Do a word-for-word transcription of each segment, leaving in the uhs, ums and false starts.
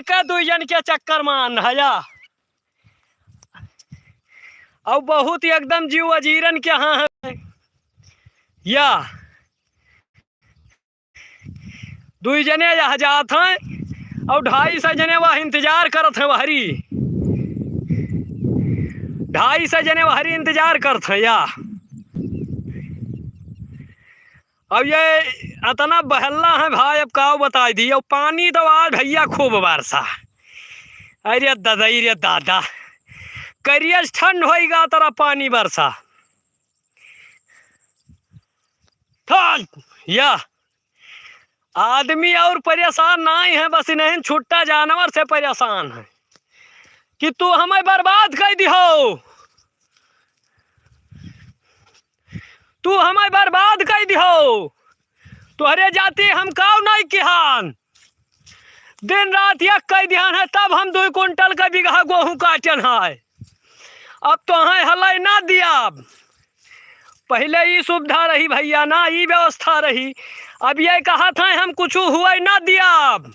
के दुई जन के चक्कर मा अन्न है या। अउ बहुत एकदम जीव अजीरन के हाँ है या। दुई जने यह जात हैं अउ ढाई सौ जने वह इंतजार करत हैं वहरी। ढाई सौ जने वहरी इंतजार करत हैं या। अब ये अतना बहल्ला है भाई, अब का बताई दी। अब पानी तो आज भैया खूब बरसा। अरे दादा, अरे दादा, करियस ठंड होइगा तरा पानी बरसा। ठंड या आदमी और परेशान नाई है, बस इन्हें छुट्टा जानवर से परेशान है कि तू हमें बर्बाद कर दिहो, तू हमें बर्बाद कर दिहो। तोहरे जाति हम काउ नहीं किहान, दिन रात एक कई दिहान है, तब हम दो कुंटल का बीघा गोहूँ काटन है। अब तो हैं हलई ना दियाब। पहिले ई सुविधा रही भैया ना, ई व्यवस्था रही। अब ये कहत हैं हम कुछ हुए ना दियाब,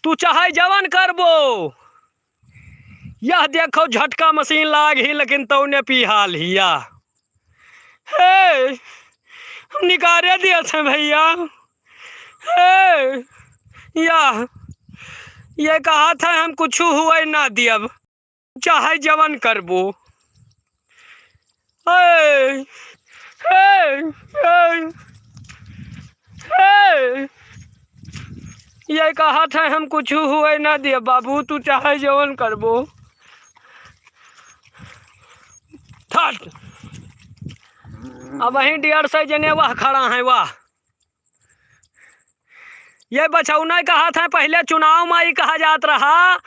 तू चाहे जवन करबो। यह देखो झटका मशीन लाग ही लेकिन तौने पी हाल हिया। हे, हम निकारे दिया थे भैया। हे, या, ये कहत हैं हम कुछ हुए ना दियब, चाहे जवन करबो। हे, हे, हे, हे, ये कहत हैं हम कुछ हुए ना दियब बाबू, तू चाहे जवन करबो। ठट। अब वहीं डेढ़ सौ जने वह खड़ा हैं, वह। ये बछौना कहत हैं, पहिले चुनाव मा ई कहा जात रहा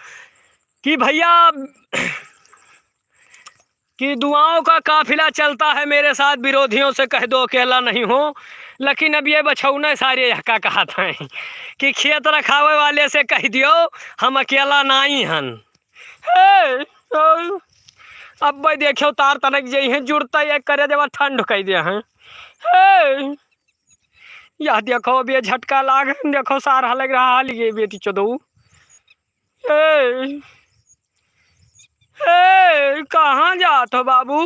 कि भैया, कि दुआओं का काफिला चलता है मेरे साथ, विरोधियों से कह दो अकेला नहीं हूँ। लेकिन अब ये बछौना सारे यह का कहत हैं कि खेत रखावे वाले से कह दियो हम अकेला नाई हन। हे, हे, अब भाई देखियो तार तनक जइहें जुड़ता ये करे जब ठंड कह दे हैं। हे, यह देखो, अब ये झटका लाग है, देखो, सार हलक रहा हाल ये बेटी चोदऊ। ए, ए, कहाँ जात हो बाबू?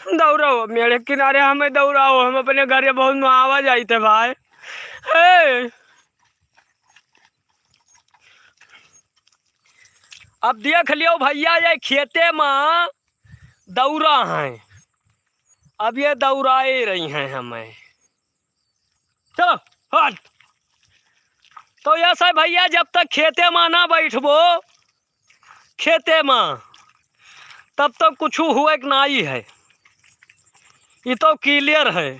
दौड़ो, मेरे किनारे हमें दौड़ाओ, हम अपने घरे बहुत मुआवा जाइत है भाई। ए, अब देख लियो भैया, ये खेते मा दौरा हैं, अब ये दौराए रही हैं हमें। चलो, हट। तो ऐसा भैया, जब तक खेते मा ना बैठबो, खेते मा, तब तक कुछ हुए के नाई है। ये तो clear है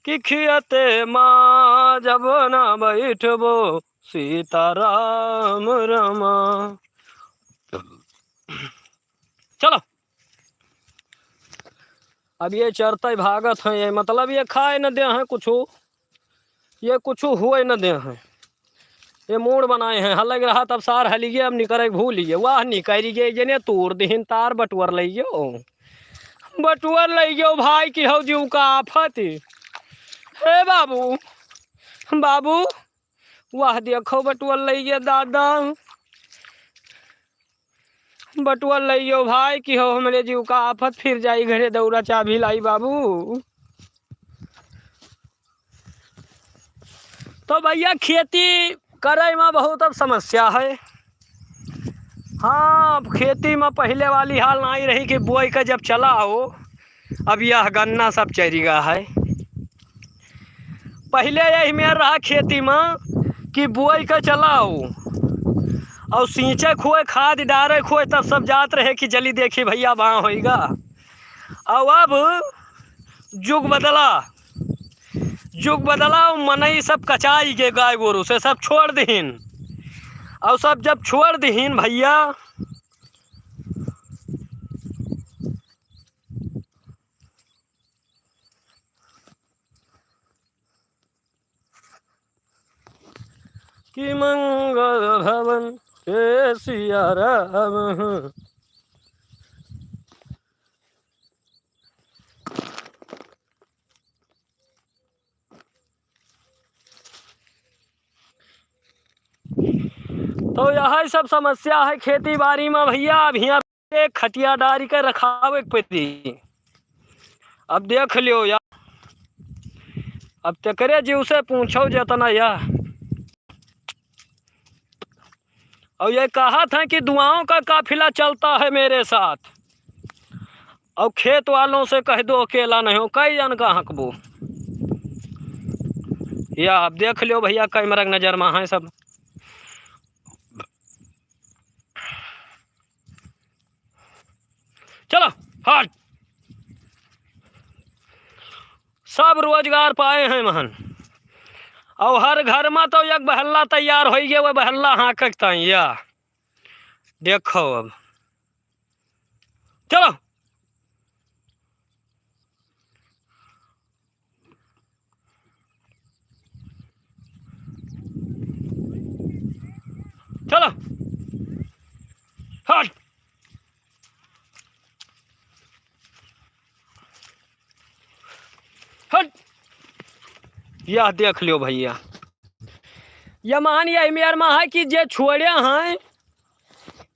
कि खेते मा जब ना बैठबो, सीताराम रमा। चलो, अब ये चरते भागत हैं, ये मतलब ये खाए न दे हैं कुछ, ये कुछ हुए न दे हैं। ये मूड़ बनाए हैं, हलक रहा तब सार हलिए, अब निकरे भूलिए, वाह निकरिए, जने तोड़ दिहिन तार बटुअर लइयो, बटुअर लइयो भाई कि हौ जीव का आफत। हे बाबू, बाबू, वाह देखो बटुअर लइए दादा, बटुअर लइयो भाई कि हौ हमरे जीव का आफत, फिर जाई घरे दौरा चाभी लाई बाबू। तो भैया खेती करे मा बहुत अब समस्या है। हाँ, अब खेती मा पहिले वाली हाल नाई रही कि बोई का जब चला हो, अब यह गन्ना सब चरिगा है। पहिले यही मेर रहा खेती मा कि बोई का चलाओ और सींचे खोए, खाद डारे खोए, तब सब जात रहे कि जल्दी देखी भैया बाँ होइगा। और अब जुग बदला, जुग बदला, और मनई सब कचाई के गाय गोरू से सब छोड़ दिहिन, और सब जब छोड़ दिहिन भैया, कि मंगल भवन के सिया राम। तो यही सब समस्या है खेती बाड़ी में भइया। अब हियाँ एक खटिया डारी के रखावे के पड़ी। अब देख लियो यार, अब तेकरे जीव से पूछो जेतना या। और ये कहत हैं कि दुआओं का काफिला चलता है मेरे साथ, और खेत वालों से कह दो अकेला नहीं हो, कई जन का हकबो। या अब देख लियो भइया, कैमरा के नजर में हैं सब। चलो, हट। सब रोजगार पाए हैं महन। और हर घर में तो एक बहल्ला तैयार होइ गए, वो बहल्ला हाँकक ताई या। देखो अब। चलो। चलो। हट। हट। यह देख लियो भइया, यह महान यही मेर मा है कि जे छोड़े हैं,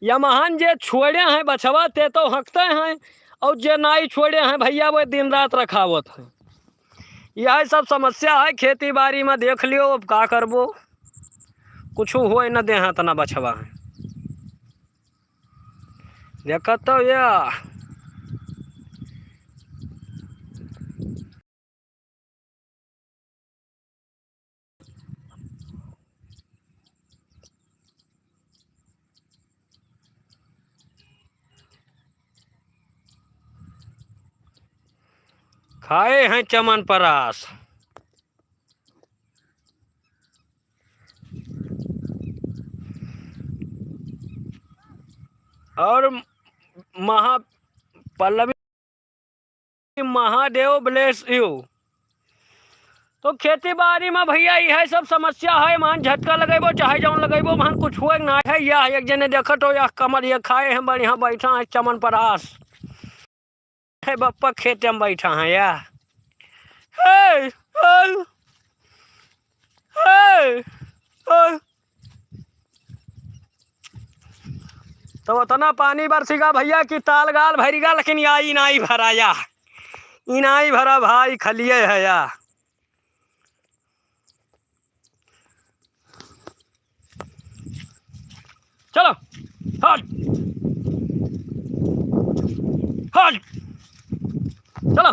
यह महान जे छोड़े हैं बछवा, ते तो हकते हैं, और जे नाई छोड़े हैं भइया, वो दिन रात रखावत हैं। यही सब समस्या है खेती बाड़ी में, देख लियो, अब का करबो, कुछ होए न दे हैं, इतना बछवा है। देखत तो या। खाए हैं चमन परास। और महा-, पल्लवी महादेव bless you। तो खेती बाड़ी में भइया यह सब समस्या है, मान झटका लगेबो चाहे जौन लगेबो, मान कुछ हुए ना है। यह एक जने देखत हो, यह कमर ये खाए हैं, बढ़िया बैठा है चमन परास। हे बप्पा खेते में बैठा है या। हे, हे, हे, हे। तो उतना पानी बरसिगा भइया कि ताल गाल भरिगा, लेकिन या इनाई भरा या, इनाई भरा भाई, खलिए है या। चलो, हट, हट, चलो।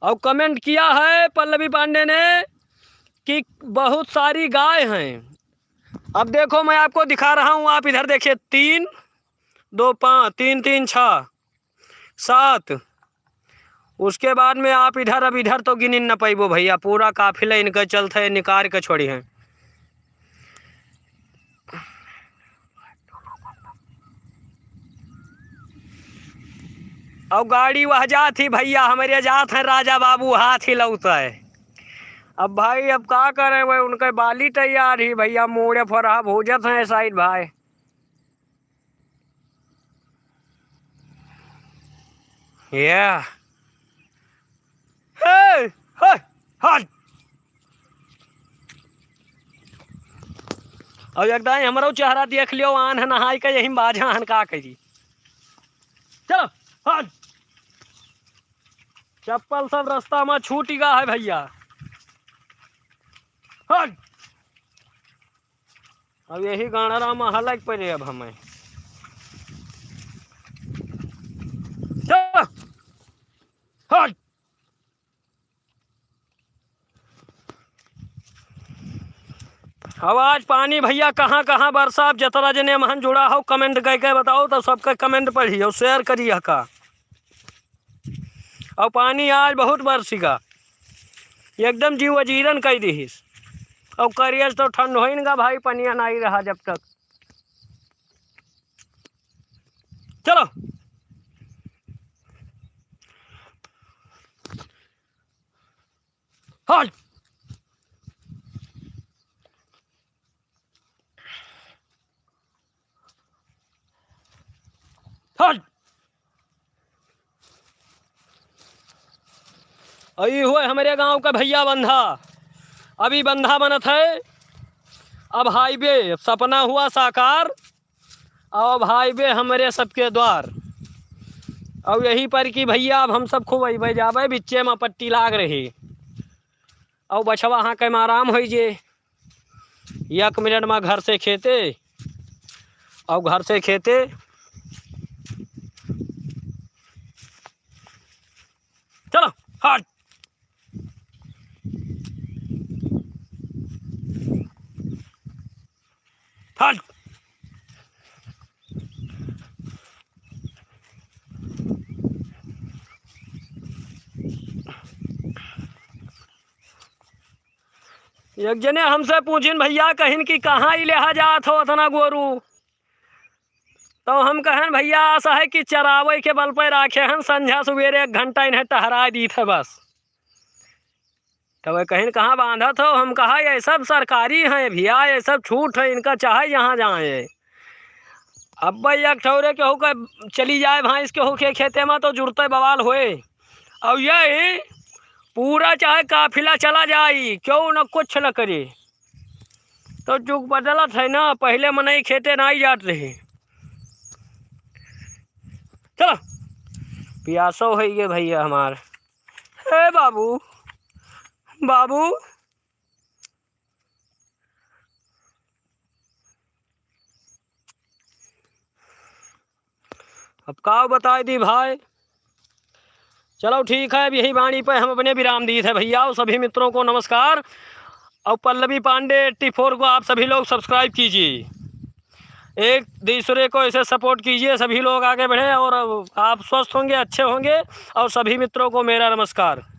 और comment किया है पल्लवी पांडे ने कि बहुत सारी गाय हैं। अब देखो, मैं आपको दिखा रहा हूँ, आप इधर देखिए, तीन, दो, पाँच, तीन, तीन, छः, सात। उसके बाद में आप इधर, अब इधर तो गिनिन न पैबो भइया, पूरा काफिला इनके चलते निकार के छोड़ी हैं। और गाड़ी वह जात ही भइया, हमरे जात हैं राजा बाबू, हाथ ही लौट है। अब भाई, अब का करे, वह उनके बाली तैयार ही भइया, मोड़े फरहा भूजत हैं साइड भाई। या। हे, हे, हट। अब एकदम हमरो चेहरा देख लियो, आन है नहाई के यही बाझा हन का करी। चलो, हट। चप्पल सब रास्ता में छूट गा है भइया। हट। अब यही गांडरा में हलक पड़े अब हमें। चलो, हट। अब आज पानी भइया कहाँ कहाँ बरसा, अब जतरा जने महन जुड़ा हो, comment कइ के बताओ, तो सबके comment पढ़ी और share करी का। और पानी आज बहुत बरसिगा, एकदम जीव अजीरन कइ दिहिस। और करियस तो ठंड होइन गा भाई, पनिया नाई रहा जब तक। चलो। हट। हट। और ई हुए हमरे गांव का भइया बंधा, अभी बंधा बनत है, अब हाईवे सपना हुआ साकार, अब हाईवे हमरे सबके द्वार। और यही पर कि भैया अब हम सब खूब अइबे जाबे, बिच्चे में पट्टी लाग रही। और बछवा हाँके में आराम होइ जे, एक मिनट में घर से खेते, और घर से खेते। चलो, हट। हट। एक जने हमसे पूछिन, "भैया," कहिन, "कि कहाँ ही लेहा जात हो अतना गोरू?" तो हम कहन, "भैया, असा है कि चरावे के बल पे राखे हन, संझा सुबेरे एक घंटा इन्हें टहराए दीत है बस।" तो वे कहिन, "कहाँ बांधत हो?" हम कहा, "ये सब सरकारी हैं भैया, ये सब छूट है, इनका चाहे जहाँ जाए।" अब भाई एक ठौरे केहू का चली जाए भैंस केहू के खेते में तो जुरते बवाल होए। और यही पूरा चाहे काफिला चला जाई, क्यों न कुछ न करे, तो जुग बदलत है ना, पहले मनई खेते नाई जात रहे। चलो, पियासो है ये भैया हमार। हे बाबू, बाबू, अब का बताए दी भाई। चलो ठीक है, अब यही वाणी पे हम अपने विराम दीत है भैया। और सभी मित्रों को नमस्कार। और पल्लवी पांडे एट्टी फ़ोर को आप सभी लोग सब्सक्राइब कीजिए, एक दूसरे को ऐसे सपोर्ट कीजिए, सभी लोग आगे बढ़े और आप स्वस्थ होंगे, अच्छे होंगे। और सभी मित्रों को मेरा नमस्कार।